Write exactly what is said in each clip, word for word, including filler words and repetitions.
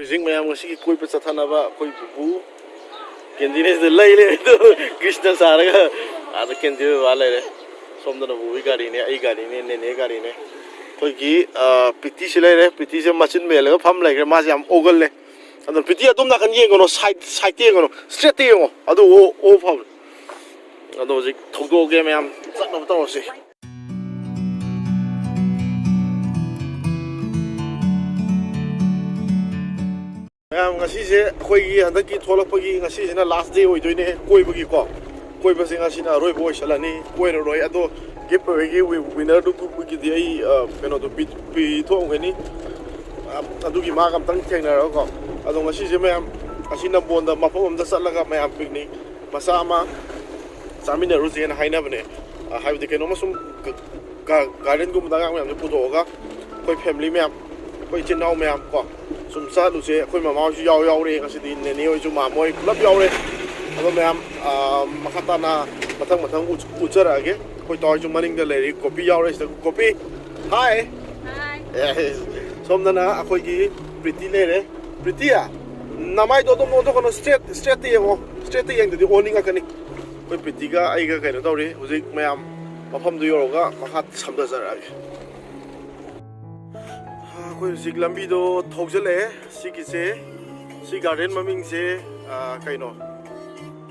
ꯍꯧꯖꯤꯛ ꯃꯌꯥꯝ ꯉꯁꯤꯒꯤ ꯀꯣꯏꯕ ꯆꯠꯊꯅꯕ ꯑꯩꯈꯣꯏ ꯄꯨꯄꯨ ꯀꯦꯟꯗꯤꯅꯦꯁꯇ ꯂꯩ ꯂꯩ ꯑꯗꯣ ꯀ꯭ꯔꯤꯁꯅ ꯁꯥꯔꯒ ꯑꯥꯗ ꯀꯦꯟꯗꯤ ꯕꯕꯥ ꯂꯩꯔꯦ꯫ ꯁꯣꯝꯗꯅ ꯄꯨꯄꯨꯒꯤ ꯒꯥꯔꯤꯅꯦ, ꯑꯩ ꯒꯥꯔꯤꯅꯦ, ꯅꯦꯅꯦ ꯒꯥꯔꯤꯅꯦ꯫ ꯑꯩꯈꯣꯏꯒꯤ ꯄ꯭ꯔꯤꯇꯤꯁꯤ ꯂꯩꯔꯦ꯫ ꯄ꯭ꯔꯤꯇꯤꯁꯦ ꯃꯆꯤꯟ ꯃꯦꯜꯂꯒ ꯐꯝ ꯂꯩꯈ꯭ꯔꯦ꯫ ꯃꯥꯁꯦ ꯌꯥꯝ ꯑꯣꯒꯜꯂꯦ꯫ ꯑꯗꯣ ꯄ꯭ꯔꯤꯇꯤ ꯑꯗꯣꯝ ꯅꯥꯀꯟ ꯌꯦꯡꯒꯅꯨ, ꯁꯥꯏꯠ ꯁꯥꯏꯠꯇ ꯌꯦꯡꯒꯅꯨ, ꯏꯁꯇ꯭ꯔꯦꯠꯇ ꯌꯦꯡꯉꯣ꯫ ꯑꯗꯨ ꯑꯣ ꯑꯣ ꯐꯕꯅꯦ꯫ ꯑꯗꯣ ꯍꯧꯖꯤꯛ ꯊꯧꯗꯣꯛꯑꯒꯦ ꯃꯌꯥꯝ, ꯆꯠꯅꯕ ꯇꯧꯔꯁꯤ꯫ ꯃꯌꯥꯝ, ꯉꯁꯤꯁꯦ ꯑꯩꯈꯣꯏꯒꯤ ꯍꯟꯗꯛꯀꯤ ꯊꯣꯛꯂꯛꯄꯒꯤ ꯉꯁꯤꯁꯤꯅ ꯂꯥꯁ ꯗꯦ ꯑꯣꯏꯗꯣꯏꯅꯦ ꯀꯣꯏꯕꯒꯤꯀꯣ꯫ ꯀꯣꯏꯕꯁꯦ ꯉꯁꯤꯅ ꯑꯔꯣꯏꯕ ꯑꯣꯏꯁꯜꯂꯅꯤ꯫ ꯀꯣꯏꯔꯔꯣꯏ꯫ ꯑꯗꯣ ꯒꯤꯐ ꯑꯦꯋꯦꯒꯤ ꯋꯤꯅꯔꯗꯨ ꯄꯨꯕꯒꯤꯗꯤ ꯑꯩ, ꯑ, ꯀꯩꯅꯣꯗꯣ ꯄꯤ-, ꯄꯤꯊꯣꯛꯑꯝꯒꯅꯤ꯫ ꯑ, ꯑꯗꯨꯒꯤ ꯃꯥꯒ ꯑꯝꯇꯪ ꯊꯦꯡꯅꯔꯒꯀꯣ꯫ ꯑꯗꯣ ꯉꯁꯤꯁꯦ ꯃꯌꯥꯝ ꯑꯁꯤ ꯅꯝꯕꯣꯟꯗ ꯃꯐꯝ ꯑꯝꯗ ꯆꯠꯂꯒ ꯃꯌꯥꯝ ꯄꯤꯛꯅꯤꯛ ꯃꯆꯥ ꯑꯃ ꯆꯥꯃꯤꯟꯅꯔꯨꯁꯦꯅ ꯍꯥꯏꯅꯕꯅꯦ꯫ ꯑ, ꯍꯥꯏꯕꯗꯤ ꯀꯩꯅꯣꯝꯃ ꯁꯨꯝ ꯒ-, ꯒ-, ꯒꯥꯔꯗꯦꯟꯒꯨꯝꯕꯗ ꯑꯉꯥꯡ ꯃꯌꯥꯝꯁꯦ ꯄꯨꯊꯣꯛꯑꯒ ꯑꯩꯈꯣꯏ ꯐꯦꯃꯤꯂꯤ ꯃꯌꯥꯝ, ꯑꯩꯈꯣꯏ ꯏꯆꯤꯟ ꯏꯅꯥꯎ ꯃꯌꯥꯝ ꯀꯣ ꯁꯨꯝ ꯆꯠꯂꯨꯁꯦ꯫ ꯑꯩꯈꯣꯏ ꯃꯃꯥ ꯍꯣꯏꯁꯨ ꯌꯥꯎ-, ꯌꯥꯎꯔꯦ ꯉꯁꯤꯗꯤ, ꯅꯦꯅꯦ ꯍꯣꯏꯁꯨ, ꯃꯥꯃ ꯍꯣꯏ ꯄꯨꯂꯞ ꯌꯥꯎꯔꯦ꯫ ꯑꯗꯣ ꯃꯌꯥꯝ, ꯑ, ꯃꯈꯥ ꯇꯥꯅ ꯃꯊꯪ ꯃꯊꯪ ꯎꯠ-, ꯎꯠꯆꯔꯛꯑꯒꯦ꯫ ꯑꯩꯈꯣꯏ ꯇꯥꯎ ꯍꯣꯏꯁꯨ ꯃꯅꯤꯡꯗ ꯂꯩꯔꯤ, ꯀꯣꯄꯤ ꯌꯥꯎꯔꯦ ꯁꯤꯗ꯫ ꯀꯣꯄꯤ, ꯍꯥꯏ꯫ ꯍꯥꯏ꯫ ꯑꯦ, ꯁꯣꯝꯗꯅ ꯑꯩꯈꯣꯏꯒꯤ ꯄ꯭ꯔꯤꯇꯤ ꯂꯩꯔꯦ꯫ ꯄ꯭ꯔꯤꯇꯤ, ꯅꯃꯥꯏꯗꯣ ꯑꯗꯨꯝ ꯑꯣꯟꯊꯣꯛꯀꯅꯨ, ꯏꯁꯇ꯭ꯔꯦꯠ, ꯏꯁꯇ꯭ꯔꯦꯠꯇ ꯌꯦꯡꯉꯣ꯫ ꯏꯁꯇ꯭ꯔꯦꯠꯇ ꯌꯦꯡꯗꯗꯤ ꯑꯣꯟꯅꯤꯡꯉꯛꯀꯅꯤ꯫ ꯑꯩꯈꯣꯏ ꯄ꯭ꯔꯤꯇꯤꯒ ꯑꯩꯒ ꯀꯩꯅꯣ ꯇꯧꯔꯤ꯫ ꯍꯧꯖꯤꯛ ꯃꯌꯥꯝ ꯃꯐꯝꯗꯨ ꯌꯧꯔꯒ ꯃꯈꯥ ꯁꯝꯊꯖꯔꯛꯑꯒꯦ꯫ ꯑꯩꯈꯣꯏ ꯍꯧꯖꯤꯛ ꯂꯝꯕꯤꯗꯣ ꯊꯧꯖꯤꯜꯂꯛꯑꯦ꯫ ꯁꯤꯒꯤꯁꯦ, ꯁꯤ ꯒꯥꯔꯗꯦꯟ ꯃꯃꯤꯡꯁꯦ, ꯑ, ꯀꯩꯅꯣ,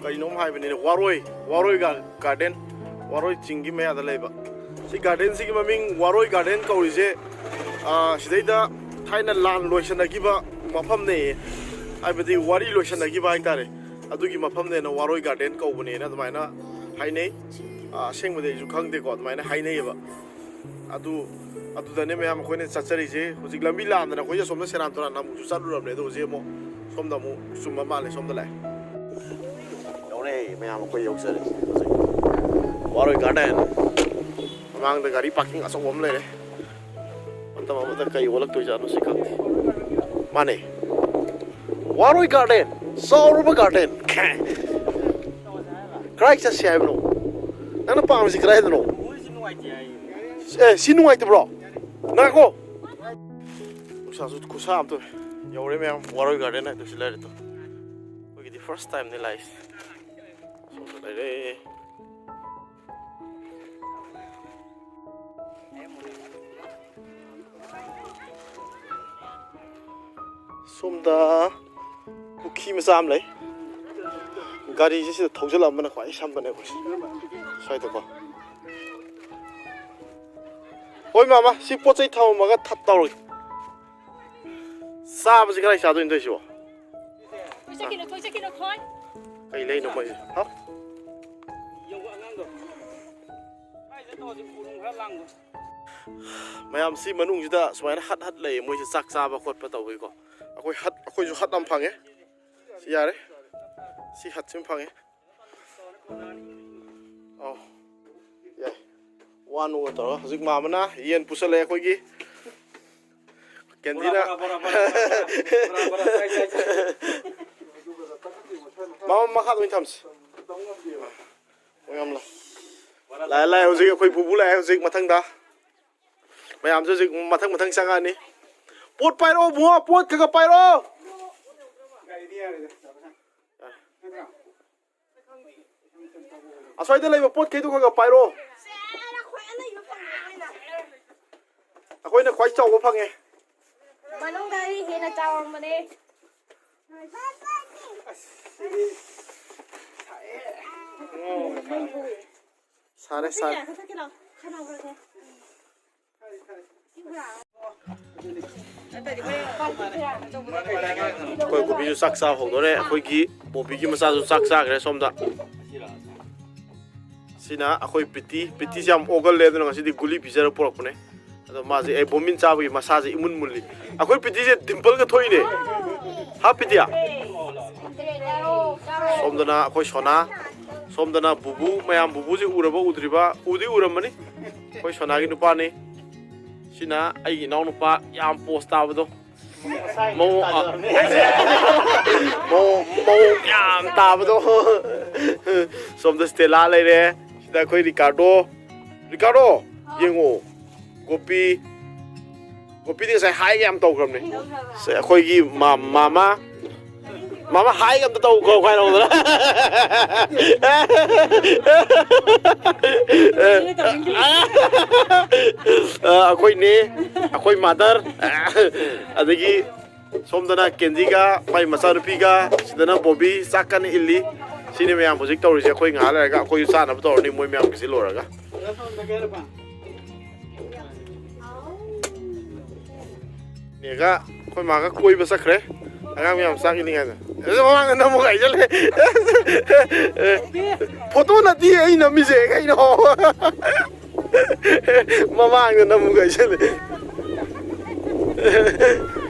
ꯀꯩꯅꯣꯝ ꯍꯥꯏꯕꯅꯤꯅꯦ, ꯋꯥꯔꯣꯏ, ꯋꯥꯔꯣꯏ ꯒꯥ-, ꯒꯥꯔꯗꯦꯟ, ꯋꯥꯔꯣꯏ ꯆꯤꯡꯒꯤ ꯃꯌꯥꯗ ꯂꯩꯕ꯫ ꯁꯤ ꯒꯥꯔꯗꯦꯟꯁꯤꯒꯤ ꯃꯃꯤꯡ ꯋꯥꯔꯣꯏ ꯒꯥꯔꯗꯦꯟ ꯀꯧꯔꯤꯁꯦ, ꯑ, ꯁꯤꯗꯩꯗ ꯊꯥꯏꯅ ꯂꯥꯟ ꯂꯣꯏꯁꯟꯅꯈꯤꯕ ꯃꯐꯝꯅꯦ, ꯍꯥꯏꯕꯗꯤ ꯋꯥꯔꯤ ꯂꯣꯏꯁꯟꯅꯈꯤꯕ ꯍꯥꯏꯇꯥꯔꯦ꯫ ꯑꯗꯨꯒꯤ ꯃꯐꯝꯅꯦꯅ ꯋꯥꯔꯣꯏ ꯒꯥꯔꯗꯦꯟ ꯀꯧꯕꯅꯦꯅ ꯑꯗꯨꯃꯥꯏꯅ ꯍꯥꯏꯅꯩ꯫ ꯑ, ꯑꯁꯦꯡꯕꯗꯤ ꯑꯩꯁꯨ ꯈꯪꯗꯦꯀꯣ, ꯑꯗꯨꯃꯥꯏꯅ ꯍꯥꯏꯅꯩꯌꯦꯕ꯫ ꯑꯗꯨ, ꯑꯗꯨꯗꯅꯦ ꯃꯌꯥꯝ ꯑꯩꯈꯣꯏꯅ ꯆꯠꯆꯔꯤꯁꯦ꯫ ꯍꯧꯖꯤꯛ ꯂꯝꯕꯤ ꯂꯥꯟꯗꯅ ꯑꯩꯈꯣꯏꯁꯦ ꯑꯁꯣꯝꯗ ꯁꯦꯔꯥꯟ ꯇꯨꯔꯥꯟ ꯑꯃꯨꯛꯁꯨ ꯆꯠꯂꯨꯔꯕꯅꯦ꯫ ꯑꯗꯣ ꯍꯧꯖꯤꯛ ꯑꯃꯨꯛ ꯁꯣꯝꯗ ꯑꯃꯨꯛ ꯆꯨꯝꯕ ꯃꯥꯜꯂꯦ꯫ ꯁꯣꯝꯗ ꯂꯥꯛꯑꯦ꯫ ꯌꯧꯔꯦ ꯃꯌꯥꯝ, ꯑꯩꯈꯣꯏ ꯌꯧꯖꯔꯦ ꯍꯧꯖꯤꯛ ꯋꯥꯔꯣꯏ ꯒꯥꯔꯗꯦꯟ ꯃꯃꯥꯡꯗ ꯒꯥꯔꯤ ꯄꯥꯔꯀꯤꯡ ꯑꯆꯧꯕ ꯑꯃ ꯂꯩꯔꯦ꯫ ꯃꯇꯝ ꯑꯃꯗ ꯀꯩ ꯑꯣꯜꯂꯛꯇꯣꯏꯖꯥꯠꯅꯣ ꯁꯤ ꯈꯪꯗꯦ꯫ ꯃꯥꯅꯦ, ꯋꯥꯔꯣꯏ ꯒꯥꯔꯗꯦꯟ, ꯆꯥꯎꯔꯕ ꯒꯥꯔꯗꯦꯟ꯫ ꯀꯗꯥꯏ ꯆꯠꯁꯦ ꯍꯥꯏꯕꯅꯣ? ꯅꯪꯅ ꯄꯥꯝꯃꯤꯁꯤ ꯀꯗꯥꯏꯗꯅꯣ? ꯑꯦ, ꯁꯤ ꯅꯨꯡꯉꯥꯏꯇꯕ꯭ꯔꯣ? ꯉꯥꯏꯈꯣ꯫ ꯅꯨꯡꯁꯥꯁꯨ ꯈꯨꯠꯁꯥ ꯑꯃ ꯇꯧꯋꯦ꯫ ꯌꯧꯔꯦ ꯃꯌꯥꯝ, ꯋꯥꯔꯣꯏ ꯒꯥꯔꯗꯦꯟ ꯍꯥꯏꯗꯣ ꯁꯤ ꯂꯩꯔꯦ꯫ ꯇꯣ ꯑꯩꯈꯣꯏꯒꯤꯗꯤ ꯐꯥꯔꯁ ꯇꯥꯏꯝꯅꯦ ꯂꯥꯛꯏꯁꯦ꯫ ꯑꯁꯣꯝꯗ ꯂꯩꯔꯦ꯫ ꯁꯣꯝꯗ ꯄꯨꯈ꯭ꯔꯤ ꯃꯆꯥ ꯑꯃ ꯂꯩ꯫ ꯒꯥꯔꯤꯁꯦ ꯁꯤꯗ ꯊꯧꯖꯤꯜꯂꯝꯕꯅ ꯈ꯭ꯋꯥꯏ ꯁꯝꯕꯅꯦ ꯑꯩꯈꯣꯏꯁꯦ꯫ ꯁ꯭ꯋꯥꯏꯗꯀꯣ꯫ ꯍꯣꯏ ꯃꯥꯃ, ꯁꯤ ꯄꯣꯠ ꯆꯩ ꯊꯝꯃꯝꯃꯒ ꯊꯠ ꯇꯧꯔꯒꯦ꯫ ꯆꯥꯕꯁꯤ ꯀꯗꯥꯏ ꯆꯥꯗꯣꯏꯅꯣ ꯇꯧꯔꯤꯁꯤꯕꯣ? ꯊꯣꯏ ꯆꯠꯈꯤꯅꯨ, ꯊꯣꯏ ꯆꯠꯈꯤꯅꯨ, ꯊꯣꯏ꯫ ꯀꯩ ꯂꯩꯅꯣ ꯃꯣꯏꯁꯦ? ꯍꯥ? ꯌꯧꯕ ꯑꯉꯥꯡꯗꯣ꯫ ꯁ꯭ꯋꯥꯏꯗ ꯇꯧꯔꯁꯤ, ꯎꯔꯨꯝ ꯈꯔ ꯂꯥꯡꯕ꯫ ꯃꯌꯥꯝ ꯁꯤ ꯃꯅꯨꯡꯁꯤꯗ ꯁꯨꯃꯥꯏꯅ ꯍꯠ ꯍꯠ ꯂꯩꯌꯦ, ꯃꯣꯏꯁꯦ ꯆꯥꯛ ꯆꯥꯕ ꯈꯣꯠꯄ ꯇꯧꯕꯒꯤꯀꯣ꯫ ꯑꯩꯈꯣꯏ ꯍꯠ, ꯑꯩꯈꯣꯏꯁꯨ ꯍꯠ ꯑꯃ ꯐꯪꯉꯦ꯫ ꯁꯤ ꯌꯥꯔꯦ꯫ ꯁꯤ ꯍꯠꯁꯤꯃ ꯐꯪꯉꯦ꯫ ꯑꯧ꯫ ꯌꯥꯏ꯫ ꯋꯥ ꯅꯣꯒ ꯇꯧꯔꯒ ꯍꯧꯖꯤꯛ ꯃꯥꯃꯅ ꯌꯦꯟ ꯄꯨꯁꯜꯂꯛꯑꯦ ꯑꯩꯈꯣꯏꯒꯤ꯫ ꯀꯦꯟꯗꯤꯅ꯫ ꯕꯣꯔꯥ, ꯕꯣꯔꯥ, ꯕꯣꯔꯥ, ꯕꯣꯔꯥ, ꯕꯣꯔꯥ, ꯕꯣꯔꯥ, ꯆꯥꯏ, ꯆꯥꯏ, ꯆꯥꯏ꯫ ꯃꯥꯃ ꯃꯈꯥꯗ ꯑꯣꯏꯅ ꯊꯝꯁꯤ꯫ ꯑꯣꯏ ꯌꯥꯝ ꯂꯥꯏ꯫ ꯂꯥꯛꯑꯦ, ꯂꯥꯛꯑꯦ, ꯍꯧꯖꯤꯛ ꯑꯩꯈꯣꯏ ꯄꯨꯄꯨ ꯂꯥꯛꯑꯦ ꯍꯧꯖꯤꯛ ꯃꯊꯪꯗ꯫ ꯃꯌꯥꯝꯁꯨ ꯍꯧꯖꯤꯛ ꯃꯊꯪ ꯃꯊꯪ ꯆꯪꯉꯛꯑꯅꯤ꯫ ꯄꯣꯠ ꯄꯥꯏꯔꯛꯑꯣ ꯕꯨꯡꯉꯣ, ꯄꯣꯠ ꯈꯔ ꯈꯔ ꯄꯥꯏꯔꯛꯑꯣ꯫ ꯑꯁ꯭ꯋꯥꯏꯗ ꯂꯩꯕ ꯄꯣꯠꯈꯩꯗꯣ ꯈꯔ ꯈꯔ ꯄꯥꯏꯔꯛꯑꯣ꯫ ꯑꯩꯈꯣꯏꯅ ꯈ꯭ꯋꯥꯏ ꯆꯥꯎꯕ ꯐꯪꯉꯦ꯫ ꯃꯅꯨꯡꯗ ꯑꯩ ꯍꯦꯟꯅ ꯆꯥꯎꯔꯝꯕꯅꯦ꯫ ꯁꯥꯔꯦ, ꯁꯥꯔꯦ꯫ ꯑꯩꯈꯣꯏ ꯕꯣꯕꯤꯁꯨ ꯆꯥꯛ ꯆꯥꯕ ꯍꯧꯗꯣꯔꯦ꯫ ꯑꯩꯈꯣꯏꯒꯤ ꯕꯣꯕꯤꯒꯤ ꯃꯆꯥꯁꯨ ꯆꯥꯛ ꯆꯥꯈ꯭ꯔꯦ ꯁꯣꯝꯗ꯫ ꯁꯤꯅ ꯑꯩꯈꯣꯏ ꯄ꯭ꯔꯤꯇꯤ꯫ ꯄ꯭ꯔꯤꯇꯤꯁꯦ ꯌꯥꯝ ꯑꯣꯒꯜꯂꯦ, ꯑꯗꯨꯅ ꯉꯁꯤꯗꯤ ꯒꯨꯂꯤ ꯄꯤꯖꯔ ꯄꯨꯔꯛꯄꯅꯦ꯫ ꯑꯗꯣ ꯃꯥꯁꯦ ꯑꯩ ꯕꯣꯃꯤꯟ ꯆꯥꯕꯒꯤ ꯃꯁꯥꯁꯦ ꯏꯃꯨꯟ ꯃꯨꯜꯂꯤ꯫ ꯑꯩꯈꯣꯏ ꯄ꯭ꯔꯤꯇꯤꯁꯦ ꯗꯤꯝꯄꯜꯒ ꯊꯣꯛꯏꯅꯦ꯫ ꯍꯥ ꯄ꯭ꯔꯤꯇꯤꯌꯥ? ꯁꯣꯝꯗꯅ ꯑꯩꯈꯣꯏ ꯁꯣꯅꯥ, ꯁꯣꯝꯗꯅ ꯕꯨꯕꯨ꯫ ꯃꯌꯥꯝ ꯕꯨꯕꯨꯁꯦ ꯎꯔꯕ ꯎꯗ꯭ꯔꯤꯕ? ꯎꯗꯤ ꯎꯔꯝꯃꯅꯤ꯫ ꯑꯩꯈꯣꯏ ꯁꯣꯅꯥꯒꯤ ꯅꯨꯄꯥꯅꯤ꯫ ꯁꯤꯅ ꯑꯩꯒꯤ ꯏꯅꯥꯎꯅꯨꯄꯥ ꯌꯥꯝ ꯄꯣꯁ ꯇꯥꯕꯗꯣ꯫ ꯃꯑꯣꯡ, ꯑ, ꯃꯑꯣꯡ, ꯃꯑꯣꯡ ꯌꯥꯝ ꯇꯥꯕꯗꯣ꯫ ꯁꯣꯝꯗ ꯁ꯭ꯇꯦꯂꯥ ꯂꯩꯔꯦ꯫ ꯁꯤꯗ ꯑꯩꯈꯣꯏ ꯔꯤꯀꯥꯔꯗꯣ꯫ ꯔꯤꯀꯥꯔꯗꯣ, ꯌꯦꯡꯉꯣ꯫ ꯒꯣꯄꯤ꯫ ꯒꯣꯄꯤꯗꯤ ꯉꯁꯥꯏ ꯍꯥꯏꯒ ꯌꯥꯝ ꯇꯧꯈ꯭ꯔꯕꯅꯦ꯫ ꯁꯦ, ꯑꯩꯈꯣꯏꯒꯤ ꯃꯥ-, ꯃꯥꯃꯥ, ꯃꯥꯃꯥ ꯍꯥꯏꯒ ꯑꯝꯇ ꯇꯧ ꯀꯧ ꯍꯥꯏꯔꯛꯎꯗꯅ꯫ ꯑ, ꯑꯩꯈꯣꯏ ꯅꯦ, ꯑꯩꯈꯣꯏ ꯃꯥꯗꯔ, ꯑꯗꯒꯤ ꯁꯣꯝꯗꯅ ꯀꯦꯟꯗꯤꯒ ꯃꯥꯏ ꯃꯆꯥꯅꯨꯄꯤꯒ, ꯁꯤꯗꯅ ꯕꯣꯕꯤ ꯆꯥꯛ ꯀꯟꯅ ꯏꯜꯂꯤ꯫ ꯁꯤꯅꯤ ꯃꯌꯥꯝ ꯍꯧꯖꯤꯛ ꯇꯧꯔꯤꯁꯦ꯫ ꯑꯩꯈꯣꯏ ꯉꯥꯏꯍꯥꯛ ꯂꯩꯔꯒ ꯑꯩꯈꯣꯏꯁꯨ ꯆꯥꯅꯕ ꯇꯧꯔꯅꯤ ꯃꯣꯏ ꯃꯌꯥꯝꯒꯤꯁꯤ ꯂꯣꯏꯔꯒ꯫ ꯅꯦꯒ ꯑꯩꯈꯣꯏ ꯃꯥꯒ ꯀꯣꯏꯕ ꯆꯠꯈ꯭ꯔꯦ꯫ ꯑꯉꯥꯡ ꯃꯌꯥꯝ ꯆꯥꯛ ꯏꯜꯂꯤꯉꯩꯗ꯫ ꯑꯗꯨ ꯃꯃꯥꯡꯗ ꯅꯝꯃꯨ ꯍꯥꯏꯖꯜꯂꯦ꯫ ꯐꯣꯇꯣ ꯅꯠꯇꯦ ꯑꯩ ꯅꯝꯃꯤꯁꯦ ꯀꯩꯅꯣ꯫ ꯃꯃꯥꯡꯗ ꯅꯝꯃꯨ ꯍꯥꯏꯖꯜꯂꯦ꯫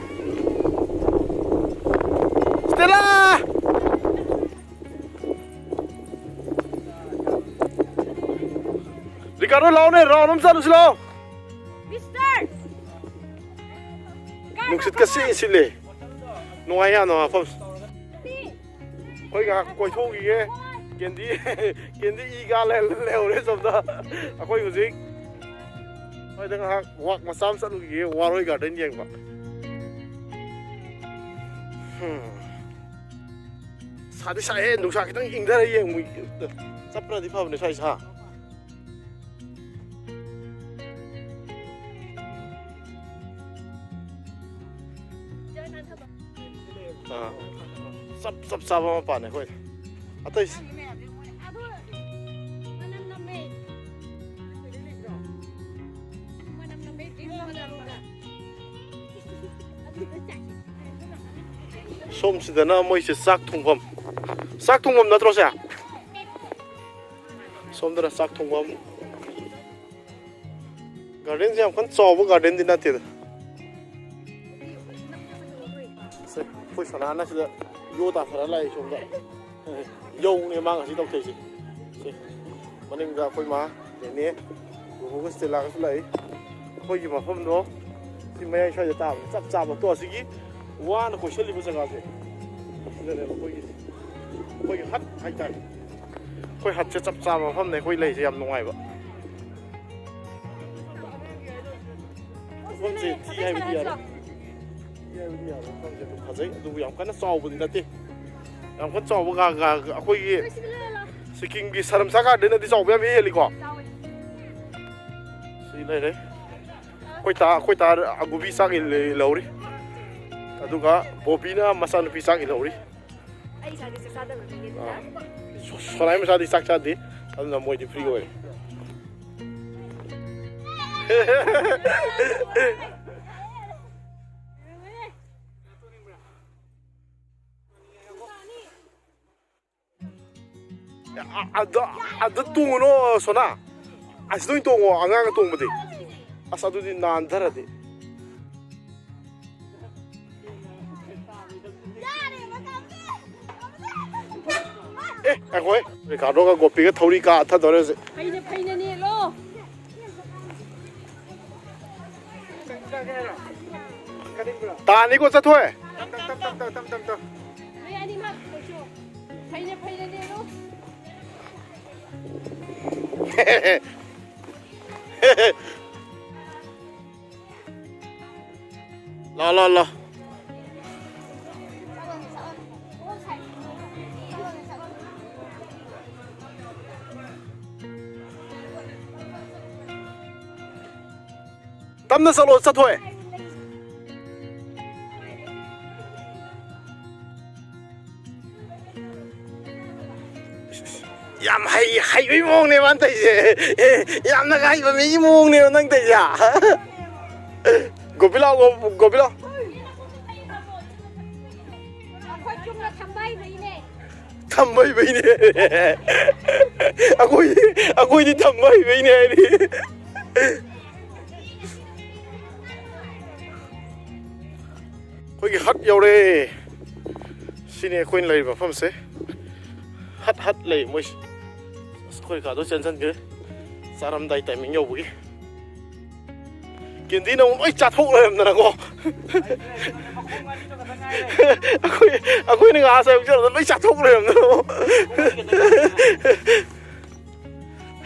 ꯁ꯭ꯇꯦꯂꯥ! ꯔꯤꯀꯥꯔꯗꯣ, ꯂꯥꯎꯅꯦ, ꯔꯥꯎꯟ ꯑꯃ ꯆꯠꯂꯨꯁꯤ ꯂꯥꯎ꯫ ꯃꯤꯁꯇꯔ! ꯅꯨꯡꯁꯤꯠꯀ ꯁꯤ ꯁꯤꯠꯂꯦ꯫ ꯅꯨꯡꯉꯥꯏ ꯌꯥꯝꯅ ꯃꯐꯝꯁꯦ꯫ ꯑꯩꯈꯣꯏ ꯉꯥꯏꯍꯥꯛ ꯀꯣꯏꯊꯣꯛꯈꯤꯒꯦ꯫ ꯀꯦꯟꯗꯤ, ꯀꯦꯟꯗꯤ ꯏ ꯀꯥ ꯂꯩ-, ꯂꯩꯍꯧꯔꯦ ꯁꯣꯝꯗ꯫ ꯑꯩꯈꯣꯏ ꯍꯧꯖꯤꯛ ꯁ꯭ꯋꯥꯏꯗ ꯉꯥꯏꯍꯥꯛ ꯋꯥꯛ ꯃꯆꯥ ꯑꯃ ꯆꯠꯂꯨꯈꯤꯒꯦ, ꯋꯥꯔꯣꯏ ꯒꯥꯔꯗꯦꯟ ꯌꯦꯡꯕ꯫ ꯍꯝ꯫ ꯁꯥꯗꯤ ꯁꯥꯏꯍꯦ, ꯅꯨꯡꯁꯥ ꯈꯤꯇꯪ ꯏꯪꯊꯔ ꯌꯦꯡꯉꯨ꯫ ꯆꯠꯄꯅꯗꯤ ꯐꯕꯅꯦ ꯁ꯭ꯋꯥꯏ ꯁꯥ꯫ ꯑꯥ, ꯆꯞ, ꯆꯞ ꯆꯥꯕ ꯃꯄꯥꯅꯦ ꯑꯩꯈꯣꯏ꯫ ꯑꯇꯩ ꯁꯣꯝꯁꯤꯗꯅ ꯃꯣꯏꯁꯦ ꯆꯥꯛ ꯊꯣꯡꯐꯝ, ꯆꯥꯛ ꯊꯣꯡꯐꯝ ꯅꯠꯇ꯭ꯔꯣ ꯁꯦ? ꯁꯣꯝꯗꯅ ꯆꯥꯛ ꯊꯣꯡꯐꯝ꯫ ꯒꯥꯔꯗꯦꯟꯁꯦ ꯌꯥꯝ ꯀꯟꯅ ꯆꯥꯎꯕ ꯒꯥꯔꯗꯦꯟꯗꯤ ꯅꯠꯇꯦꯗ꯫ ꯁꯦ, ꯑꯩꯈꯣꯏ ꯁꯣꯅꯥꯅ ꯁꯤꯗ ꯌꯣ ꯇꯥꯊꯔ ꯂꯥꯛꯏ ꯁꯣꯝꯗ꯫ ꯌꯧꯅꯦ ꯃꯥ ꯉꯁꯤ ꯇꯧꯊꯩꯁꯦ꯫ ꯁꯦ, ꯃꯅꯤꯡꯗ ꯑꯩꯈꯣꯏ ꯃꯥ, ꯅꯦꯅꯦ, ꯕꯣꯕꯣꯒ ꯁ꯭ꯇꯦꯂꯥꯒꯁꯨ ꯂꯥꯛꯏ꯫ ꯑꯩꯈꯣꯏꯒꯤ ꯃꯐꯝꯗꯣ ꯁꯤ ꯃꯌꯥꯏ ꯁ꯭ꯋꯥꯏꯗ ꯇꯥꯕꯅꯤ, ꯆꯞ ꯆꯥꯕ꯫ ꯇꯣ, ꯑꯁꯤꯒꯤ ꯋꯥꯅ ꯀꯣꯏꯁꯜꯂꯤꯕ ꯖꯒꯥꯁꯦ ꯁꯤꯗꯅꯦꯕ ꯑꯩꯈꯣꯏꯒꯤ, ꯑꯩꯈꯣꯏꯒꯤ ꯍꯠ ꯍꯥꯏꯇꯥꯔꯦ꯫ ꯑꯩꯈꯣꯏ ꯍꯠꯁꯦ ꯆꯞ ꯆꯥꯕ ꯃꯐꯝꯅꯦ ꯑꯩꯈꯣꯏ ꯂꯩꯁꯦ, ꯌꯥꯝ ꯅꯨꯡꯉꯥꯏꯕ꯫ ꯃꯐꯝꯁꯦ ꯊꯤ ꯍꯥꯏꯕꯗꯤ ꯌꯥꯔꯣꯏ꯫ ꯊꯤ ꯍꯥꯏꯕꯗꯤ ꯌꯥꯔꯣꯏ꯫ ꯃꯐꯝꯁꯦ ꯑꯗꯨꯝ ꯐꯖꯩ, ꯑꯗꯨꯕꯨ ꯌꯥꯝ ꯀꯟꯅ ꯆꯥꯎꯕꯗꯤ ꯅꯠꯇꯦ꯫ ꯌꯥꯝ ꯀꯟꯅ ꯆꯥꯎꯕ ꯒꯥ-, ꯒꯥ-, ꯑꯩꯈꯣꯏꯒꯤ ꯁꯤꯀꯤꯝꯒꯤ ꯁꯔꯝꯁꯥ ꯒꯥꯔꯗꯦꯟꯅꯗꯤ ꯆꯥꯎꯕ ꯌꯥꯝ ꯍꯦꯜꯂꯤꯀꯣ꯫ ꯁꯤ ꯂꯩꯔꯦ꯫ ꯑꯩꯈꯣꯏ ꯇꯥ, ꯑꯩꯈꯣꯏ ꯇꯥ ꯑꯒꯨꯕꯤ ꯆꯥꯛ ꯏꯜ-, ꯏꯜꯍꯧꯔꯤ꯫ ꯑꯗꯨꯒ ꯕꯣꯕꯤꯅ ꯃꯆꯥꯅꯨꯄꯤ ꯆꯥꯛ ꯏꯜꯍꯧꯔꯤ꯫ ꯑꯩ ꯏꯁꯥꯗꯤ ꯆꯥꯛ ꯆꯥꯗꯕꯅꯤꯅꯦ ꯑꯗꯨꯅ꯫ ꯑꯥ꯫ ꯁꯣ-, ꯁꯣꯅꯥꯏ ꯃꯆꯥꯗꯤ ꯆꯥꯛ ꯆꯥꯗꯦ꯫ ꯑꯗꯨꯅ ꯃꯣꯏꯗꯤ ꯐ꯭ꯔꯤ ꯑꯣꯏꯔꯦ꯫ ꯑ-, ꯑꯗ, ꯑꯗ ꯇꯣꯡꯉꯨꯅꯣ, ꯁꯣꯅꯥ꯫ ꯑꯁꯤꯗ ꯑꯣꯏꯅ ꯇꯣꯡꯉꯣ, ꯑꯉꯥꯡꯒ ꯇꯣꯡꯕꯗꯤ꯫ ꯑꯁ, ꯑꯗꯨꯗꯤ ꯅꯥꯟꯊꯔꯗꯤ꯫ ꯑꯦ, ꯉꯥꯏꯈꯣꯍꯦ꯫ ꯔꯤꯀꯥꯔꯗꯣꯒ ꯒꯣꯄꯤꯒ ꯊꯧꯔꯤ ꯀꯥꯊꯗꯧꯔꯦ ꯍꯧꯖꯤꯛ꯫ ꯐꯩꯅ ꯐꯩꯅ ꯅꯦꯠꯂꯣ꯫ ꯇꯥꯅꯤꯀꯣ, ꯆꯠꯊꯣꯏ꯫ ꯅꯣꯏ ꯑꯅꯤꯃꯛ ꯀꯩꯁꯨ ꯐꯩꯅ ꯐꯩꯅ ꯅꯦꯠꯂꯣ꯫ ꯂꯥꯎ, ꯂꯥꯎ, ꯂꯥꯎ꯫ ꯇꯞꯅ ꯆꯠꯂꯣ, ꯆꯠꯊꯣꯏ꯫ ꯌꯥꯝ ꯍꯩ-, ꯍꯩꯕꯩ ꯃꯑꯣꯡꯅꯦ ꯃꯥꯅ ꯇꯧꯔꯤꯁꯦ꯫ ꯑꯦ, ꯌꯥꯝꯅꯒ ꯍꯩꯕ ꯃꯤꯒꯤ ꯃꯑꯣꯡꯅꯦꯕ ꯅꯪ ꯇꯧꯔꯤꯁꯦ꯫ ꯒꯣꯄꯤ ꯂꯥꯎ, ꯒꯣ-, ꯒꯣꯄꯤ ꯂꯥꯎ꯫ ꯑꯩꯈꯣꯏ ꯆꯨꯝꯅ ꯊꯝꯕ ꯍꯩꯕꯩꯅꯦ꯫ ꯊꯝꯕ ꯍꯩꯕꯩꯅꯦ꯫ ꯑꯩꯈꯣꯏ, ꯑꯩꯈꯣꯏꯗꯤ ꯊꯝꯕ ꯍꯩꯕꯩꯅꯦ ꯍꯥꯏꯔꯤ꯫ ꯑꯩꯈꯣꯏꯒꯤ ꯍꯠ ꯌꯧꯔꯦ꯫ ꯁꯤꯅꯤ ꯑꯩꯈꯣꯏꯅ ꯂꯩꯔꯤꯕ ꯃꯐꯝꯁꯦ꯫ ꯍꯠ ꯍꯠ ꯂꯩ ꯃꯣꯏꯁꯦ꯫ ꯑꯁ, ꯑꯩꯈꯣꯏ ꯀꯥꯗꯣ ꯆꯦꯟꯁꯤꯟꯈ꯭ꯔꯦ꯫ ꯆꯥꯔꯝꯗꯥꯏ ꯇꯥꯏꯃꯤꯡ ꯌꯧꯕꯒꯤ꯫ ꯀꯦꯟꯗꯤꯅ ꯑꯃꯨꯛ ꯂꯣꯏ ꯆꯥꯊꯣꯛ ꯂꯩꯔꯝꯗꯅꯀꯣ꯫ ꯑꯩꯈꯣꯏ, ꯑꯩꯈꯣꯏꯅ ꯉꯥ ꯆꯥꯕ ꯆꯠꯂꯨꯕꯗ ꯂꯣꯏ ꯆꯥꯊꯣꯛ ꯂꯩꯔꯝꯗꯅꯀꯣ꯫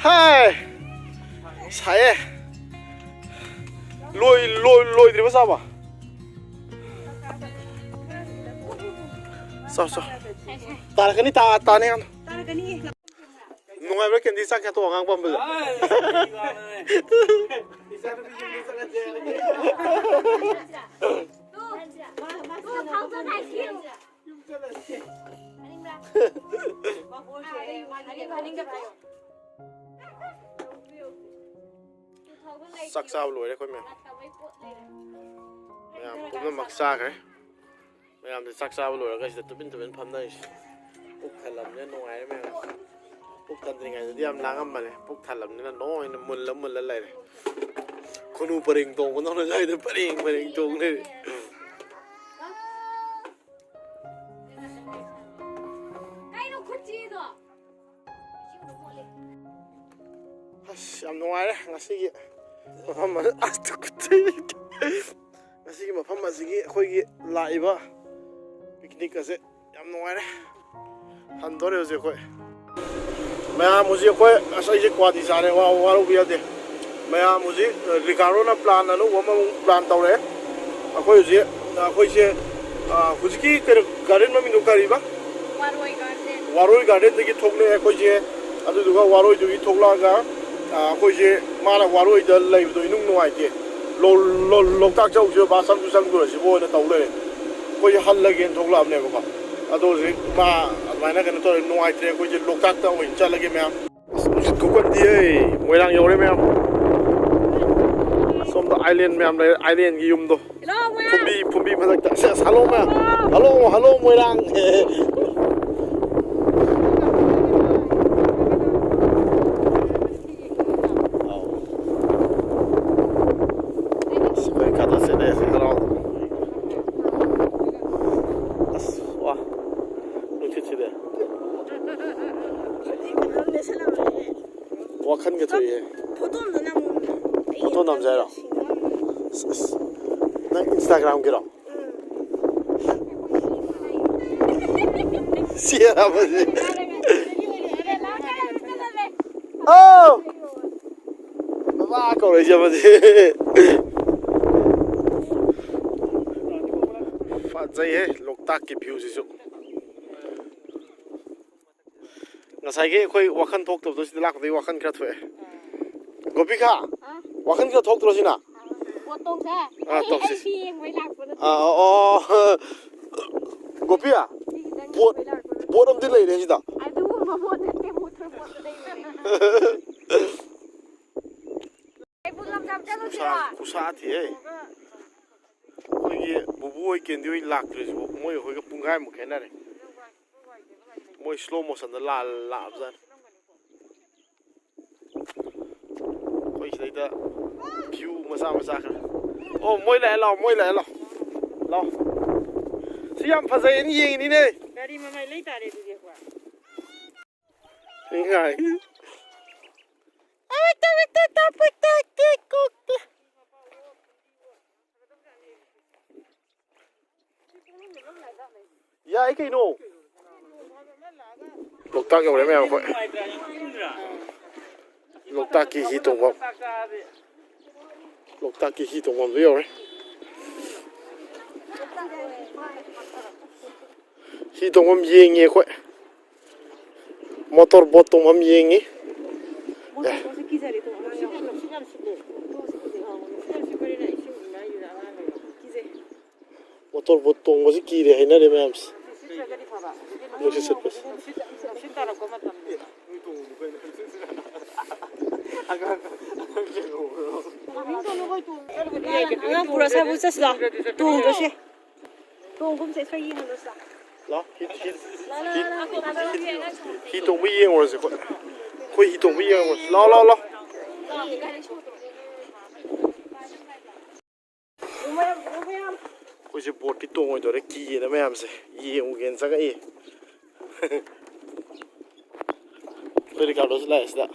ꯍꯥꯏ꯫ ꯁꯥꯏꯌꯦ꯫ ꯂꯣꯏ, ꯂꯣꯏ꯫ ꯆꯥꯕ꯫ ꯆꯥꯎ, ꯆꯥꯎ꯫ ꯇꯥꯔꯛꯀꯅꯤ, ꯇꯥ-, ꯇꯥꯅꯤ ꯌꯥꯝ꯫ ꯅꯨꯡꯉꯥꯏꯕ꯭ꯔꯥ ꯀꯦꯟꯗꯤ ꯆꯥꯛ ꯆꯥꯊꯣꯛ ꯑꯉꯥꯡ ꯄꯝꯕꯗ? ꯆꯥꯛ ꯆꯥꯕ ꯂꯣꯏꯔꯦ ꯑꯩꯈꯣꯏ ꯃꯌꯥꯝ꯫ ꯃꯌꯥꯝ ꯄꯨꯝꯅꯃꯛ ꯆꯥꯈ꯭ꯔꯦ꯫ ꯃꯌꯥꯝꯁꯦ ꯆꯥꯛ ꯆꯥꯕ ꯂꯣꯏꯔꯒ ꯁꯤꯗ ꯇꯨꯃꯤꯟ ꯇꯨꯃꯤꯟ ꯐꯝꯅꯔꯤꯁꯦ꯫ ꯄꯨꯛ ꯊꯜꯂꯕꯅꯤꯅ ꯅꯨꯡꯉꯥꯏꯔꯦ ꯃꯌꯥꯝ꯫ ꯄꯨꯛ ꯊꯟꯗ꯭ꯔꯤꯉꯩꯗꯗꯤ ꯌꯥꯝ ꯂꯥꯡꯉꯝꯕꯅꯦ꯫ ꯄꯨꯛ ꯊꯜꯂꯕꯅꯤꯅ ꯂꯣꯏꯅ ꯃꯨꯜꯂ ꯃꯨꯜꯂ ꯂꯩꯔꯦ꯫ ꯈꯨꯅꯨ ꯄꯔꯦꯡ ꯇꯣꯡꯕꯗꯧꯅ ꯁ꯭ꯋꯥꯏꯗ ꯄꯔꯦꯡ ꯄꯔꯦꯡ ꯇꯣꯡ ꯂꯩꯔꯦ꯫ ꯀꯩꯅꯣ ꯈꯨꯠꯆꯤꯗꯣ? ꯑꯁ, ꯌꯥꯝ ꯅꯨꯡꯉꯥꯏꯔꯦ ꯉꯁꯤꯒꯤ ꯃꯐꯝ ꯑꯁꯤ꯫ ꯑꯁ, ꯇꯨꯀꯠꯆꯩ꯫ ꯉꯁꯤꯒꯤ ꯃꯐꯝ ꯑꯁꯤꯒꯤ ꯑꯩꯈꯣꯏꯒꯤ ꯂꯥꯛꯏꯕ ꯄꯤꯛꯅꯤꯛ ꯑꯁꯦ ꯌꯥꯝ ꯅꯨꯡꯉꯥꯏꯔꯦ꯫ ꯍꯟꯗꯣꯔꯦ ꯍꯧꯖꯤꯛ ꯑꯩꯈꯣꯏ꯫ ꯃꯌꯥꯝ ꯍꯧꯖꯤꯛ ꯑꯩꯈꯣꯏ, ꯑꯁ, ꯑꯩꯁꯦ ꯀ꯭ꯋꯥꯗꯤ ꯆꯥꯔꯦ, ꯋꯥ-, ꯋꯥꯔꯧꯕ ꯌꯥꯗꯦ꯫ ꯃꯌꯥꯝ ꯍꯧꯖꯤꯛ, ꯑ, ꯔꯤꯀꯥꯔꯗꯣꯅ ꯄ꯭ꯂꯥꯟ ꯑꯅꯧꯕ ꯑꯃꯃꯨꯛ ꯄ꯭ꯂꯥꯟ ꯇꯧꯔꯛꯑꯦ꯫ ꯑꯩꯈꯣꯏ ꯍꯧꯖꯤꯛ, ꯑ, ꯑꯩꯈꯣꯏꯁꯦ, ꯑ, ꯍꯧꯖꯤꯛꯀꯤ ꯀꯩꯅꯣ, ꯒꯥꯔꯗꯦꯟ ꯃꯃꯤꯡꯗꯣ ꯀꯔꯤꯕ? ꯋꯥꯔꯣꯏ ꯒꯥꯔꯗꯦꯟ꯫ ꯋꯥꯔꯣꯏ ꯒꯥꯔꯗꯦꯟꯗꯒꯤ ꯊꯣꯛꯂꯛꯑꯦ ꯑꯩꯈꯣꯏꯁꯦ꯫ ꯑꯗꯨꯗꯨꯒ ꯋꯥꯔꯣꯏꯗꯨꯒꯤ ꯊꯣꯛꯂꯛꯑꯒ, ꯑ, ꯑꯩꯈꯣꯏꯁꯦ, ꯃꯥꯅ ꯋꯥꯔꯣꯏꯗ ꯂꯩꯕꯗꯣ ꯏꯅꯨꯡ ꯅꯨꯡꯉꯥꯏꯇꯦ꯫ ꯂꯣ-, ꯂꯣ-, ꯂꯣꯛꯇꯥꯛ ꯆꯧꯁꯤꯔ ꯕꯥ, ꯆꯪꯁꯨ ꯆꯪꯗꯣꯔꯁꯤꯕꯣꯅ ꯇꯧ ꯂꯩꯔꯦ꯫ ꯑꯩꯈꯣꯏꯁꯦ ꯍꯜꯂꯒꯦꯅ ꯊꯣꯛꯂꯛꯑꯕꯅꯦꯕꯀꯣ꯫ ꯑꯗꯣ ꯍꯧꯖꯤꯛ ꯃꯥ ꯑꯗꯨꯃꯥꯏꯅ ꯀꯩꯅꯣ ꯇꯧꯔꯦ, ꯅꯨꯡꯉꯥꯏꯇ꯭ꯔꯦ, ꯑꯩꯈꯣꯏꯁꯦ ꯂꯣꯛꯇꯥꯛꯇ ꯑꯣꯏꯅ ꯆꯠꯂꯒꯦ ꯃꯌꯥꯝ꯫ ꯑꯁ, ꯅꯨꯡꯁꯤꯠ ꯈꯨꯀꯟꯗꯤ, ꯃꯣꯏꯔꯥꯡ ꯌꯧꯔꯦ ꯃꯌꯥꯝ꯫ ꯁꯣꯝꯗ ꯑꯥꯏꯂꯦꯟ ꯃꯌꯥꯝ ꯂꯩꯔꯦ, ꯑꯥꯏꯂꯦꯟꯒꯤ ꯌꯨꯝꯗꯣ꯫ ꯍꯜꯂꯣ, ꯃꯣꯏꯔꯥꯡ꯫ ꯐꯨꯝꯕꯤ, ꯐꯨꯝꯕꯤ ꯃꯊꯛꯇ꯫ ꯁꯦꯁ, ꯍꯜꯂꯣ ꯃꯌꯥꯝ꯫ ꯍꯜꯂꯣ, ꯍꯜꯂꯣ, ꯃꯣꯏꯔꯥꯡ꯫ ꯑꯧ꯫ ꯑꯁ, ꯑꯩꯈꯣꯏ ꯀꯥꯗ ꯆꯦꯟꯅꯩ, ꯍꯔꯥꯎ꯫ ꯑꯁ, ꯋꯥ꯫ ꯅꯨꯡꯁꯤꯠꯁꯤꯗꯤ꯫ ꯋꯥꯈꯜꯒ ꯊꯣꯛꯏꯍꯦ꯫ ꯐꯣꯇꯣ ꯑꯝꯇ ꯅꯝꯃꯣ꯫ ꯐꯣꯇꯣ ꯅꯝꯖꯦ ꯍꯥꯏꯔꯣ? ꯑꯁ, ꯑꯁ꯫ ꯅꯪ ꯏꯟꯁꯇꯥꯒ꯭ꯔꯥꯝꯒꯤꯔꯣ? ꯁꯤ ꯑꯃꯁꯤ꯫ ꯑꯧ! ꯕꯕꯥ ꯀꯧꯔꯛꯏꯁꯦ ꯑꯃꯁꯤ꯫ ꯐꯖꯩꯍꯦ, ꯂꯣꯛꯇꯥꯛꯀꯤ ꯚ꯭ꯌꯨꯁꯤꯁꯨ꯫ ꯉꯁꯥꯏꯒꯤ ꯑꯩꯈꯣꯏ ꯋꯥꯈꯜ ꯊꯣꯛꯇꯕꯗꯣ ꯁꯤꯗ ꯂꯥꯛꯄꯗꯒꯤ ꯋꯥꯈꯜ ꯈꯔ ꯊꯣꯛꯑꯦ꯫ ꯒꯣꯄꯤꯀꯥ, ꯋꯥꯈꯜ ꯈꯔ ꯊꯣꯛꯇ꯭ꯔꯣ ꯁꯤꯅ? ꯕꯣꯠ ꯇꯣꯡꯁꯦ꯫ ꯑꯥ, ꯇꯣꯡꯁꯦ꯫ ꯑꯩ ꯌꯦꯡꯕꯩ ꯂꯥꯛꯄ ꯅꯠꯇꯦ꯫ ꯑꯥ, ꯑꯣ, ꯑꯣ꯫ ꯒꯣꯄꯤꯌꯥ, ꯁꯤꯒꯤꯗꯪ ꯕꯣꯠ, ꯌꯦꯡꯕꯩ ꯂꯥꯛꯄ ꯅꯠꯇꯦ꯫ ꯕꯣꯠ ꯑꯃꯗꯤ ꯂꯩꯔꯦ ꯁꯤꯗ꯫ ꯑꯗꯨꯒꯨꯝꯕ ꯕꯣꯠ ꯅꯠꯇꯦ, ꯃꯣꯇꯣꯔ ꯕꯣꯠꯇ ꯂꯩꯕꯅꯦ꯫ ꯀꯩꯕꯨꯜ ꯂꯝꯖꯥꯎ ꯆꯠꯂꯨꯁꯤꯔꯣ? ꯈꯨꯁꯥ, ꯈꯨꯁꯥ ꯊꯤꯍꯦ꯫ ꯑꯩꯈꯣꯏꯒꯤ ꯕꯨꯕꯨ ꯍꯣꯏ, ꯀꯦꯟꯗꯤ ꯍꯣꯏ ꯂꯥꯛꯇ꯭ꯔꯤꯁꯤꯕꯨ ꯃꯣꯏ ꯑꯩꯈꯣꯏꯒ ꯄꯨꯡꯈꯥꯏꯃꯨꯛ ꯈꯦꯠꯅꯔꯦ꯫ ꯃꯣꯏ slow motionꯗ ꯂꯥ-, ꯂꯥꯛꯑꯕꯖꯥꯠꯅꯤ꯫ ꯑꯩꯈꯣꯏ ꯁꯤꯗꯩꯗ view ꯃꯆꯥ ꯃꯆꯥ ꯈꯔ꯫ ꯑꯣ, ꯃꯣꯏ ꯂꯥꯛꯑꯦ, ꯂꯥꯛꯑꯣ, ꯃꯣꯏ ꯂꯥꯛꯑꯦ, ꯂꯥꯛꯑꯣ꯫ ꯂꯥꯛꯑꯣ꯫ ꯁꯤ ꯌꯥꯝ ꯐꯖꯩꯌꯦꯅ ꯌꯦꯡꯉꯤꯅꯤꯅꯦ꯫ ꯒꯥꯔꯤ ꯃꯃꯥꯏ ꯂꯩ ꯇꯥꯔꯦ ꯑꯗꯨꯗꯤ ꯑꯩꯈꯣꯏ꯫ ꯉꯥꯏ꯫ ꯌꯥꯏ ꯀꯩꯅꯣ꯫ ꯂꯣꯛꯇꯥꯛ ꯌꯧꯔꯦ ꯃꯌꯥꯝ ꯑꯩꯈꯣꯏ꯫ ꯂꯣꯛꯇꯥꯛꯀꯤ ꯍꯤ ꯇꯣꯡꯐꯝ꯫ ꯂꯣꯛꯇꯥꯛꯀꯤ ꯍꯤ ꯇꯣꯡꯐꯝꯗꯨ ꯌꯧꯔꯦ꯫ ꯍꯤ ꯇꯣꯡꯐꯝ ꯌꯦꯡꯉꯤ ꯑꯩꯈꯣꯏ꯫ ꯃꯣꯇꯣꯔ ꯕꯣꯠ ꯇꯣꯡꯐꯝ ꯌꯦꯡꯉꯤ꯫ ꯃꯣꯇꯣꯔ ꯕꯣꯠꯁꯦ ꯀꯤꯖꯔꯦ, ꯇꯣꯡꯕ ꯌꯥꯝ ꯅꯨꯡꯁꯤꯠ ꯌꯥꯝ ꯁꯤꯠꯂꯦ꯫ ꯃꯣꯇꯣꯔ ꯕꯣꯠꯁꯦ ꯀꯤꯖꯩ꯫ ꯀꯤꯖꯩ꯫ ꯃꯣꯇꯣꯔ ꯕꯣꯠ ꯇꯣꯡꯕꯁꯤ ꯀꯤꯔꯦ ꯍꯥꯏꯅꯔꯦ ꯃꯌꯥꯝꯁꯦ꯫ ꯅꯨꯡꯁꯤꯠ ꯁꯤꯠꯄꯁꯦ꯫ ꯅꯨꯡꯁꯤꯠ ꯇꯥꯔꯛꯄ ꯃꯇꯝꯅꯤꯅ꯫ ꯑꯉꯥꯡ ꯄꯨꯔ ꯁ꯭ꯋꯥꯏꯕꯨ ꯆꯠꯁꯤ ꯂꯥꯎ꯫ ꯇꯣꯡꯒꯨꯝꯁꯦ, ꯁ꯭ꯋꯥꯏ ꯌꯦꯡꯍꯜꯂꯨꯁꯤ ꯂꯥꯎ꯫ ꯂꯥꯎ, ꯍꯤ, ꯍꯤ, ꯍꯤ, ꯍꯤ ꯇꯣꯡꯕ ꯌꯦꯡꯉꯨꯔꯁꯦ ꯑꯩꯈꯣꯏ꯫ ꯑꯩꯈꯣꯏ ꯍꯤ ꯇꯣꯡꯕ ꯌꯦꯡꯉꯨꯔꯁꯦ꯫ ꯂꯥꯎ, ꯂꯥꯎ, ꯂꯥꯎ꯫ ꯑꯩꯈꯣꯏꯁꯦ ꯕꯣꯠꯇꯤ ꯇꯣꯡꯉꯣꯏꯗꯣꯔꯦ, ꯀꯤꯌꯦꯅ ꯃꯌꯥꯝꯁꯦ ꯌꯦꯡꯉꯨꯒꯦꯅ ꯆꯪꯉꯛꯏ꯫ ꯑꯩꯈꯣꯏ ꯔꯤꯀꯥꯔꯗꯣꯁꯨ ꯂꯥꯛꯑꯦ ꯁꯤꯗ꯫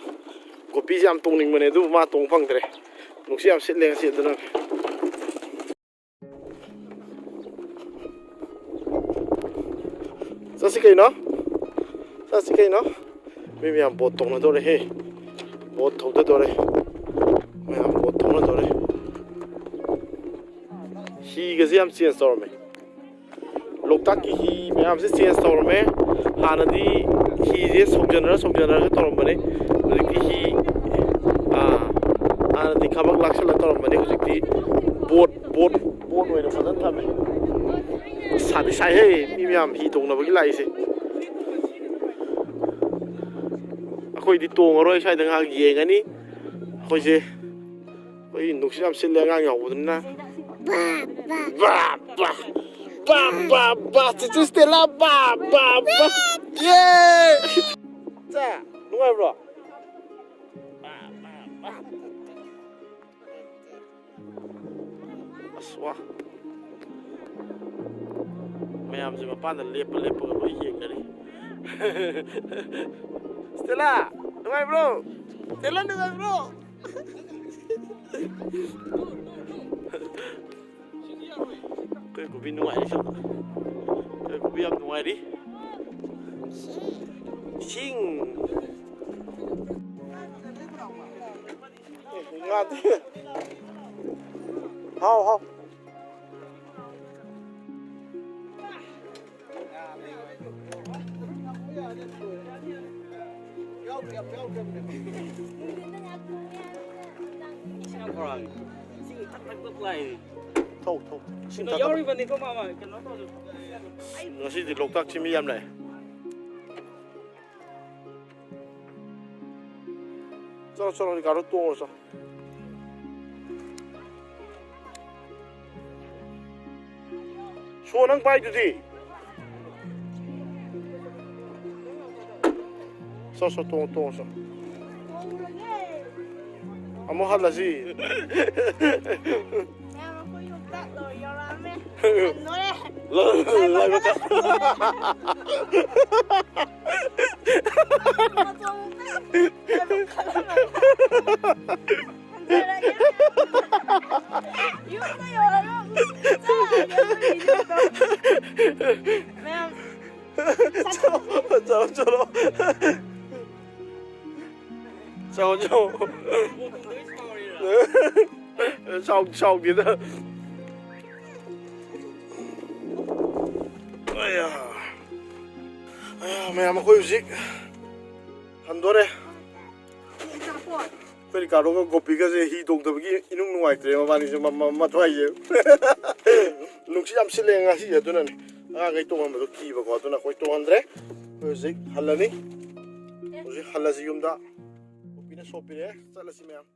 ꯒꯣꯄꯤꯁꯦ ꯌꯥꯝ ꯇꯣꯡꯅꯤꯡꯕꯅꯦ, ꯑꯗꯨꯕꯨ ꯃꯥ ꯇꯣꯡꯕ ꯐꯪꯗ꯭ꯔꯦ꯫ ꯅꯨꯡꯁꯤꯠ ꯌꯥꯝ ꯁꯤꯠꯂꯦ ꯉꯁꯤ, ꯑꯗꯨꯅ꯫ ꯆꯠꯁꯤ ꯀꯩꯅꯣ? ꯆꯠꯁꯤ ꯀꯩꯅꯣ? ꯃꯤ ꯃꯌꯥꯝ ꯕꯣꯠ ꯇꯣꯡꯅꯗꯣꯔꯦꯍꯦ꯫ ꯕꯣꯠ ꯊꯧꯗꯗꯣꯔꯦ꯫ ꯃꯌꯥꯝ ꯕꯣꯠ ꯊꯧꯅꯗꯣꯔꯦ꯫ ꯍꯤꯒꯁꯦ ꯌꯥꯝ change ꯇꯧꯔꯝꯃꯦ꯫ ꯂꯣꯛꯇꯥꯛꯀꯤ ꯍꯤ ꯃꯌꯥꯝꯁꯦ ꯆꯦꯟꯖ ꯇꯧꯔꯝꯃꯦ꯫ ꯍꯥꯟꯅꯗꯤ ꯍꯤꯁꯦ ꯁꯧꯖꯟꯅꯔ ꯁꯧꯖꯟꯅꯔꯒ ꯇꯧꯔꯝꯕꯅꯦ꯫ ꯍꯧꯖꯤꯛꯇꯤ ꯍꯤ, ꯑꯥ, ꯍꯥꯟꯅꯗꯤ ꯈꯕꯛ ꯂꯥꯛꯁꯜꯂ ꯇꯧꯔꯝꯕꯅꯦ꯫ ꯍꯧꯖꯤꯛꯇꯤ ꯕꯣꯠ, ꯕꯣꯠ, ꯕꯣꯠ ꯑꯣꯏꯅ ꯐꯖꯅ ꯊꯝꯃꯦ꯫ ꯁꯥꯗꯤ ꯁꯥꯏꯍꯦ, ꯃꯤ ꯃꯌꯥꯝ ꯍꯤ ꯇꯣꯡꯅꯕꯒꯤ ꯂꯥꯛꯏꯁꯦ꯫ ꯑꯩꯈꯣꯏꯗꯤ ꯇꯣꯡꯉꯔꯣꯏ, ꯁ꯭ꯋꯥꯏꯗ ꯉꯥꯏꯍꯥꯛ ꯌꯦꯡꯉꯅꯤ꯫ ꯑꯩꯈꯣꯏꯁꯦ, ꯑꯩꯈꯣꯏ ꯅꯨꯡꯁꯤꯠ ꯌꯥꯝ ꯁꯤꯠꯂꯦ ꯑꯉꯥꯡ ꯌꯥꯎꯕꯅꯤꯅ꯫ ꯕꯥ, ꯕꯥ, ꯕꯥ, ꯕꯥ, ꯕꯥ, ꯆꯤꯆꯤ ꯁ꯭ꯇꯦꯂꯥ, ꯕꯥ, ꯕꯥ, ꯕꯥ꯫ ꯌꯦ! ꯆꯥ, ꯅꯨꯡꯉꯥꯏꯕ꯭ꯔꯣ? ꯕꯥ, ꯕꯥ, ꯕꯥ꯫ ꯑꯁ, ꯋꯥ꯫ ꯃꯌꯥꯝꯁꯦ ꯃꯄꯥꯟꯗ ꯂꯦꯞꯄ ꯂꯦꯞꯄꯒ ꯂꯣꯏ ꯌꯦꯡꯅꯔꯤ꯫ ꯁ꯭ꯇꯦꯂꯥ, ꯅꯨꯡꯉꯥꯏꯕ꯭ꯔꯣ? ꯁ꯭ꯇꯦꯂꯥ, ꯅꯨꯡꯉꯥꯏꯕ꯭ꯔꯣ? ꯑꯩꯈꯣꯏ ꯀꯣꯕꯤ ꯅꯨꯡꯉꯥꯏꯔꯤ ꯁꯣꯝꯗ꯫ ꯑꯩꯈꯣꯏ ꯀꯣꯕꯤ ꯌꯥꯝ ꯅꯨꯡꯉꯥꯏꯔꯤ꯫ ꯏꯁꯤꯡ꯫ ꯉꯥꯗꯤ꯫ ꯍꯥꯎ, ꯍꯥꯎ꯫ ꯏꯁꯤꯡ ꯌꯥꯝ ꯐꯔꯛꯑꯦ꯫ ꯏꯁꯤꯡ ꯊꯛ ꯊꯛ ꯊꯛ ꯂꯥꯛꯑꯦ꯫ ꯊꯧ, ꯊꯧ꯫ ꯏꯁꯤꯡ ꯀꯩꯅꯣ ꯊꯛ ꯊꯛ꯫ ꯌꯥꯎꯔꯤꯕꯅꯤꯀꯣ, ꯃꯥꯃ꯫ ꯀꯩꯅꯣ ꯇꯧꯔꯤ꯫ ꯉꯁꯤꯗꯤ ꯂꯣꯛꯇꯥꯛꯁꯤ ꯃꯤ ꯌꯥꯝ ꯂꯥꯛꯑꯦ꯫ ꯆꯠꯂꯣ, ꯆꯠꯂꯣ, ꯔꯤꯀꯥꯔꯗꯣ ꯇꯣꯡꯉꯣ, ꯆꯠꯂꯣ꯫ ꯁꯣ, ꯅꯪ ꯄꯥꯏꯗꯨꯗꯤ꯫ ꯁꯣ, ꯁꯣ, ꯇꯣꯡꯉꯣ, ꯇꯣꯡꯉꯣ, ꯁꯣ꯫ ꯑꯃꯨꯛ ꯍꯜꯂꯁꯤ꯫ ꯃꯌꯥꯝ, ꯑꯩꯈꯣꯏ ꯂꯣꯛꯇꯥꯛ ꯂꯣꯏ ꯌꯧꯔꯛꯑꯝꯃꯦ꯫ ꯍꯟꯗꯣꯔꯦ꯫ ꯂꯣꯏ-, ꯂꯣꯏ-, ꯂꯣꯏꯕ ꯀ-, ꯃꯇꯣꯟ ꯑꯃꯨꯛꯇ ꯂꯣꯏꯕ ꯈꯜꯂꯝꯃꯒ ꯍꯟꯖꯔꯒꯦ꯫ ꯌꯨꯝꯗ ꯌꯧꯔꯒ ꯑꯃꯨꯛ ꯆꯥꯔꯒꯦ ꯑꯗꯨꯒꯤ ꯚꯤꯗꯤꯑꯣꯗꯣ꯫ ꯃꯌꯥꯝ, ꯆꯠꯂꯣ, ꯆꯠꯂꯣ, ꯆꯠꯂꯣ꯫ ꯆꯥꯎ, ꯆꯥꯎ꯫ ꯁꯥꯎ-, ꯁꯥꯎꯗꯦꯗ꯫ ꯑꯌꯥ꯫ ꯑꯌꯥ, ꯃꯌꯥꯝ, ꯑꯩꯈꯣꯏ ꯍꯧꯖꯤꯛ ꯍꯟꯗꯣꯔꯦ꯫ ꯑꯩꯈꯣꯏ ꯔꯤꯀꯥꯔꯗꯣꯒ ꯒꯣꯄꯤꯒꯁꯦ ꯍꯤ ꯇꯣꯡꯗꯕꯒꯤ ꯏꯅꯨꯡ ꯅꯨꯡꯉꯥꯏꯇ꯭ꯔꯦ ꯃꯕꯥꯅꯤꯁꯦ, ꯃ-, ꯃ-, ꯃꯊ꯭ꯋꯥꯏꯁꯦ꯫ ꯅꯨꯡꯁꯤꯠ ꯌꯥꯝ ꯁꯤꯠꯂꯦ ꯉꯁꯤꯁꯦ, ꯑꯗꯨꯅꯅꯦ꯫ ꯑꯉꯥꯡꯈꯩ ꯇꯣꯡꯍꯟꯕꯗꯣ ꯀꯤꯕꯀꯣ, ꯑꯗꯨꯅ ꯑꯩꯈꯣꯏ ꯇꯣꯡꯍꯟꯗ꯭ꯔꯦ꯫ ꯑꯩꯈꯣꯏ ꯍꯧꯖꯤꯛ ꯍꯜꯂꯅꯤ꯫ ꯍꯧꯖꯤꯛ ꯍꯜꯂꯁꯤ ꯌꯨꯝꯗ꯫ ꯒꯣꯄꯤꯅ ꯁꯣꯞꯄꯤꯔꯦ꯫ ꯆꯠꯂꯁꯤ ꯃꯌꯥꯝ꯫